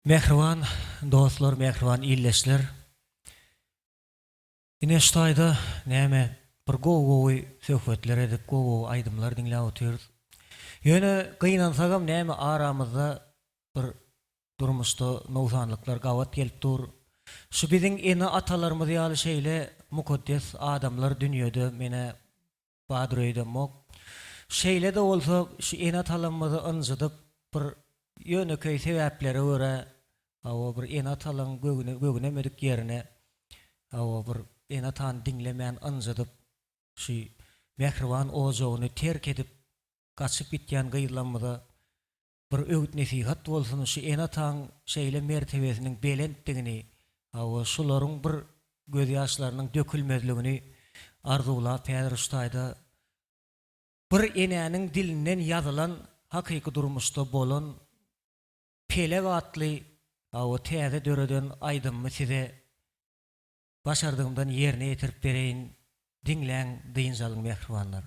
Mähriban dostlar, mähriban ildeşler! Ine şu taýda näme bir gowy-gowy söhbetler edip, gowy-gowy aýdymlar diňläp otyrys. Ýöne gynansagam näme aramyzda bir durmuşda nogsanlyklar gabat gelip dur. Şu biziň ene-atalarymyz ýaly şeýle mukaddes adamlar dünýede menä Badyr öýdemok. Şeýle-de bolsa, şu ene-atalarymyzy ynjydyp, bir ýönekeý sebäplere görä, hawa, bir ene-atalaryň göwne göwnemedik ýerine, hawa, bir ene-atany diňlemän ynjydyp, şu mähriban ojagyny terk edip, gaçyp gitýän gyzlarymyza Bir öwüt-nesihat bolsun, şu ene-ataň şeýle mertebesiniň belentdigini, hawa, şularyň bir gözýaşlarynyň dökülmezligini arzuwlap häzir şu taýda bir enäniň dilinden ýazylan hakyky durmuşda bolan Pelek atly, hawa, täze döreden aýdymymy size başardygymdan ýerine ýetirip bereýin, diňläň, dynç alyň mähribanlar.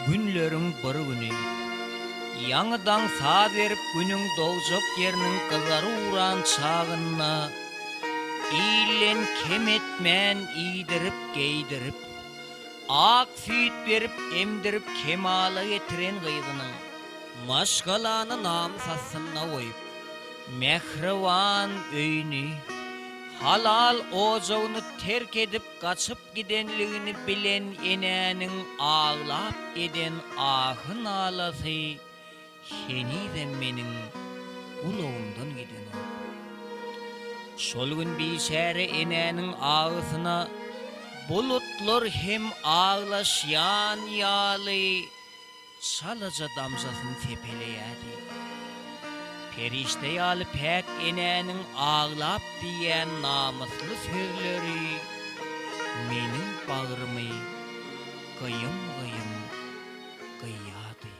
Günleriň bir güni, ýaňy daň saz berip günüň dogjak ýeriniň gyzary ugran çagynda, ilden kem etmän iýdirip-geýdirip, ak süýt berip emdirip kemala getiren gyzynyň, Maşgalany namys astynda goýup, mähriban öýüni, halal ojagyny terk edip gaçyp gidenligini bilen enäniň aglap eden ahy-nalasy henizem meniň gulagymdan gidenok. Şol gün biçäre enäniň agysyna bulutlar hem aglaşýan ýaly, Çalaja damjasyny sepeleýärdi. Perişde ýaly päk enäniň aglap diýýän namysly sözleri meniň bagrymy gyýym-gyýym gyýýardy.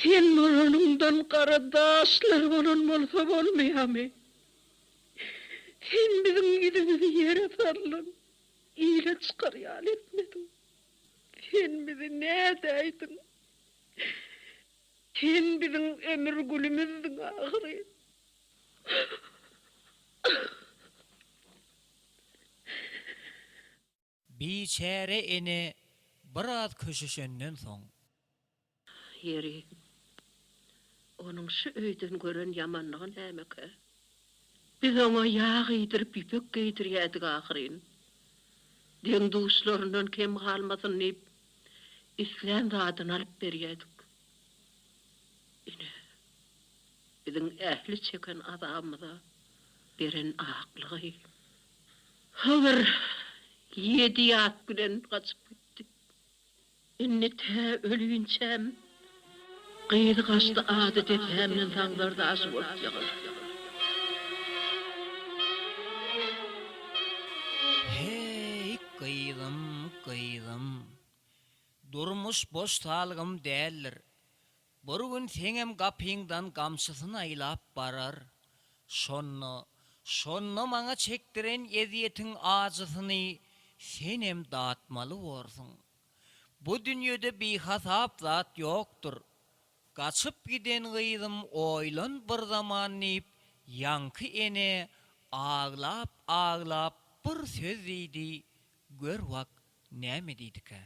Sen bolanyňdan gara daşlar bolan bolsa bolmaýarmy? Sen biziň ýüzümizi ýere saldyň, ile çykar ýaly etmediň. Sen bizi nädäýdiň? Sen biziň ömür gülümizdiň ahyryn. Biçäre ene biraz köşeşenden soň. Ýeri, onuň şu öýden gören ýamanlygy nämekä? Biz oňa ýag iýdirip, ýüpek geýdirýädik ahyryn. Deň-duşlaryndan kem galmasyn diýip, islän zadyny alyp berýädik. Ine, biziň ähli çeken azabymyza beren aklygy. Hydyr ýedi ýat bilen gaçyp gitdi. Indi tä ölinçäm gyz gaçdy ady depämden sagdar daşy bolup ýygylar. Heý, gyzym, gyzym. Durmuş boş salgym däldir. Bir gün seňem gapyňdan gamçysyny aýlap barar. Şonda, şonda maňa çekdiren ezýetiň ajysyny senem datmaly borsuň. Bu dünýede bihasap zat ýokdur. Gaçyp giden gyzym oýlan bir zaman diýip, ýaňky ene aglap-aglap bir söz diýdi, gör bak näme diýdikä.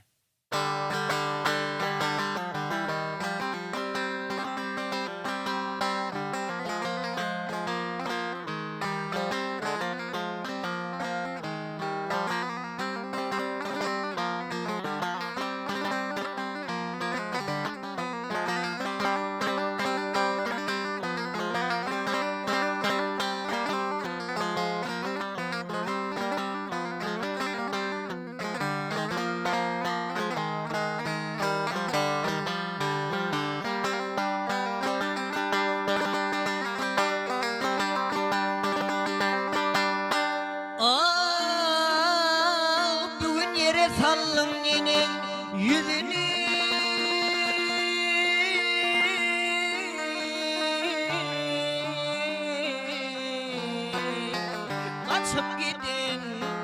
Gaçyp giden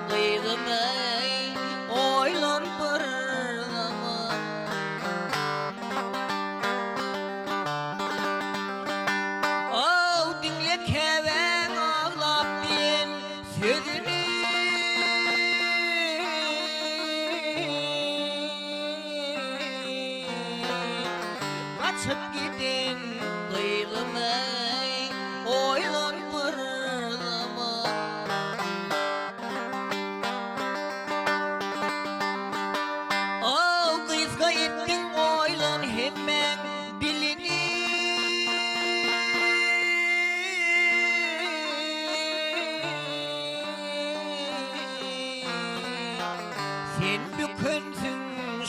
gyzym eý, oýlan bir zaman. Aw, diňle käbäň aglap diýen sözüni. Gaçyp giden gyzym eý, oýlan bir zaman. Aw, gysga etdiň oýlan hemmäň dilini. Sen bükensiň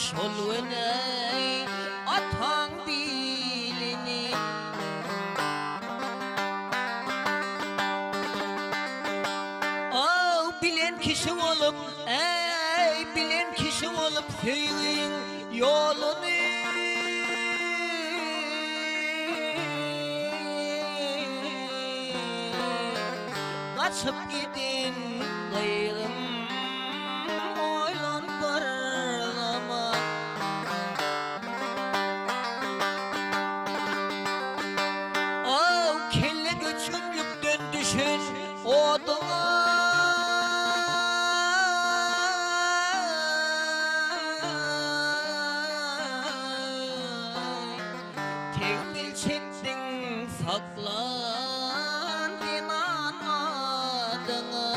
şol gün-eý, ataň bilini. Aw, bilen kişi bolup, eý, bilen kişi bolup söýgiň ýoluny. Gaçyp giden gyzym oýlan bir zaman. Aw, kelle göçgünlikden düşen oduňa. Tegmil çekdiň saklan zenan adyňa.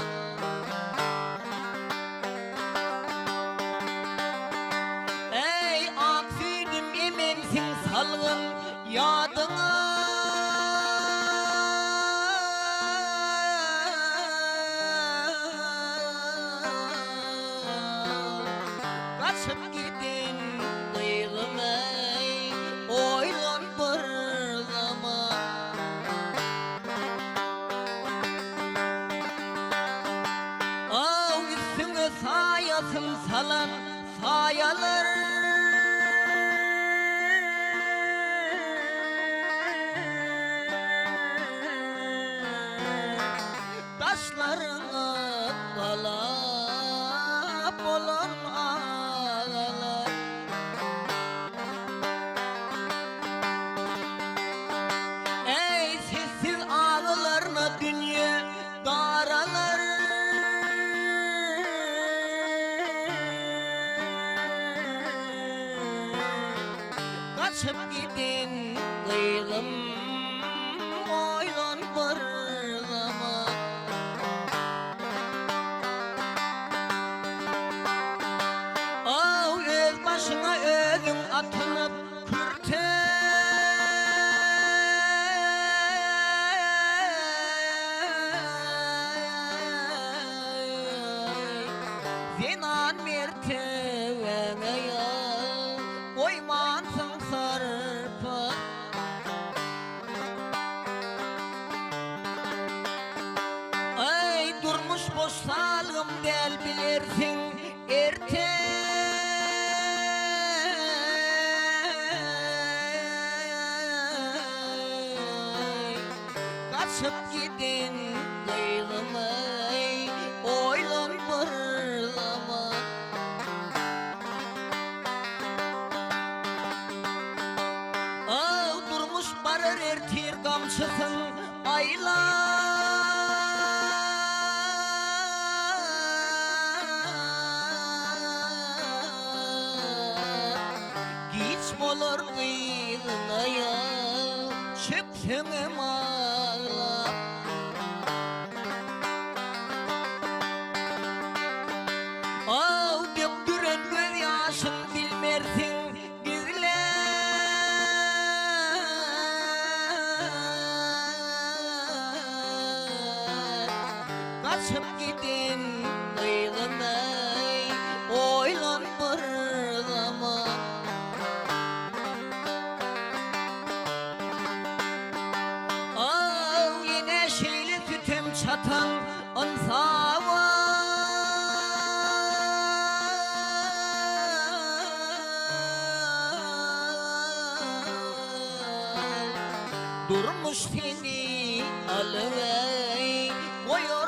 Eý, ak süýdüm emensiň salgyn ýadyňa. Gaçyp giden gyzym eý, oýlan bir zaman. Aw üstüňe saýasyn salan saýalar. Daşlaryňa gala bolan agalar. Eý, sessiz agylarna dünýe daralar. Gaçyp giden gyzym oýlan bir zaman. Aw, öz başyňa özüň atynyp kürte. Zenan mertebäňe ýa goýmansyň sarpa. Aý, durmuş boş salgym däl bilersiň erte. Gaçyp giden gyzym-eý, oýlan bir zaman. Aw, durmuş barar ertir gamçysyn aýlap. Giç bolar gyzyňa ýa, çökseňem aglap. Aw, dökdüren gözýaşyň bilmersiň gizläp. Gaçyp giden gyzym-eý, oýlan bir zaman. Aw, ýene şeýle sütem çatan ynsaba. Durmuş seni alyp-eý, goýar.